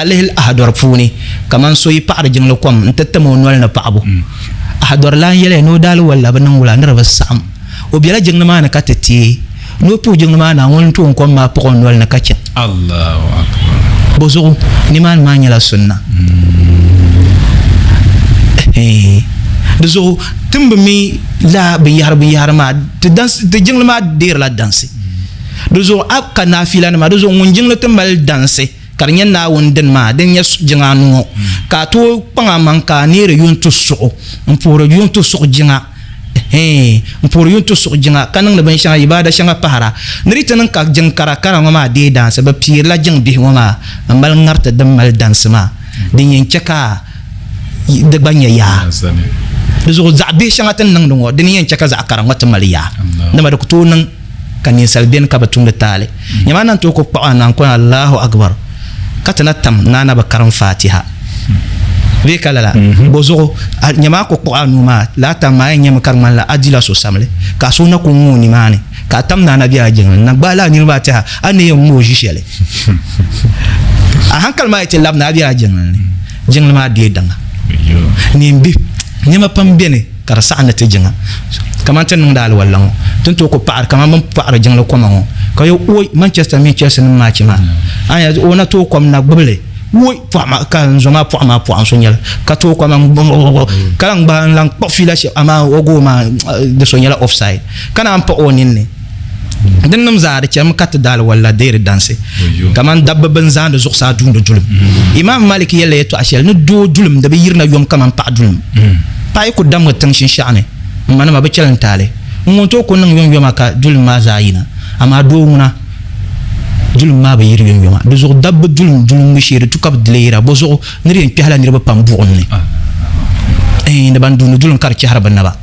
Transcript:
A lihi Ahadɔri puuni, kaman so yi paɣiri jiŋli kom nti tim o noli ni paɣibu. Ahadɔri lan yɛliya ni o daalawali la bi niŋ wula ni di bi saɣim. O bela jiŋli maa ni ka ti teei ni o puhi jiŋli maa Naawuni n-tooi n kom maa kpuɣi o noli ni ka chaŋ. Allahu Akbar. Bozuɣu nimaani maa nyɛla sunna. Di zuɣu ti ni bi mi lala binyahiri binyahiri maa, ti jiŋli maa deerila dansi. Di zuɣu a ka naafilanima, di zuɣu ŋun jiŋli ti mali dansi. Ka di nyɛ Naawuni dini maa din nyɛ jiŋa anu ŋɔ, ka a tooi kpaŋ a maŋ ka a neeri yuntisuɣu m-puhiri yuntisuɣu jiŋa, ɛhɛin, m-puhiri yuntisuɣu jiŋa ka niŋdi binshɛŋa, ibaada shɛŋa pahira. Ni di ti niŋ ka jiŋ kara kara ŋɔ maa deei dansi, bɛ piirila jiŋ bihi ŋɔ maa m-mali ŋariti din mali dansi maa din yɛn chɛ ka di gba nya yaa. Di zuɣu zaɣ bihi shɛŋa ti ni niŋdi ŋɔ, di ni yɛn chɛ ka zaɣ kara ŋɔ ti mali yaa, dama di ku tooi niŋ. Ka ninsal beni ka bi tumdi taali. Nyama a na n-tooi ku kpuɣi a naŋkɔna Allahu Akbar ka ti na tam ni a na bi karim Fatiha bee ka lala? Bozuɣu nyama a ku kpuɣi a nuu maa lala tam maa yɛn nyɛmi ka di ŋmanila a dila so samli ka a suhu na ku ŋooi nimaani ka a tam ni a na bela jiŋli ni na gbaai lala niriba maa tɛha a ni yɛn ŋooi ʒi shɛli. A hankali maa yi ti labina a bela jiŋli ni, jiŋli maa deei daŋa. Neen bihi nɛma pam beni. Ka di saɣi ni ti jiŋa kamani ti ni niŋdi aliwalla ŋɔ, ti ni tooi ku paɣiri kamani bɛ ni paɣiri jiŋli koma ŋɔ, ka yo oi Manchester mini Chelsea nim maachi maa, a ni o na tooi kom na gbubi li, oi pɔɣu maa, ka n zo maa pɔɣu maa pɔɣu n so nyɛli, ka tooi koma ka lan gbaai n lan kpuɣi fiila shɛli, amaa o goal maa di so nyɛla offside, ka naan paɣi o ninni. Din nim zaa di chɛmi ka ti daali walla deeri dansi kamani dabba bin zaandi zuɣusaa duundi dulim. Imam Malik yɛlila yɛtɔɣa shɛli ni doo dulim di bi yirina yom kamani paɣa dulim. Paɣa yi ku damgi tiŋ shinshaɣu ni, m ma nima bi chɛli n taali. N ŋun tooi ku niŋ yomyoma ka dulim maa zaa yina, amaa doo ŋuna dulim maa bi yiri yomyoma. Di zuɣu dabba dulim dulimbu shee di tu ka bi dileera. Bɔzuɣu ni di yɛn kpɛhila niriba pam buɣim ni. Ni ban duundi dulim ka di chɛhiri bɛ naba.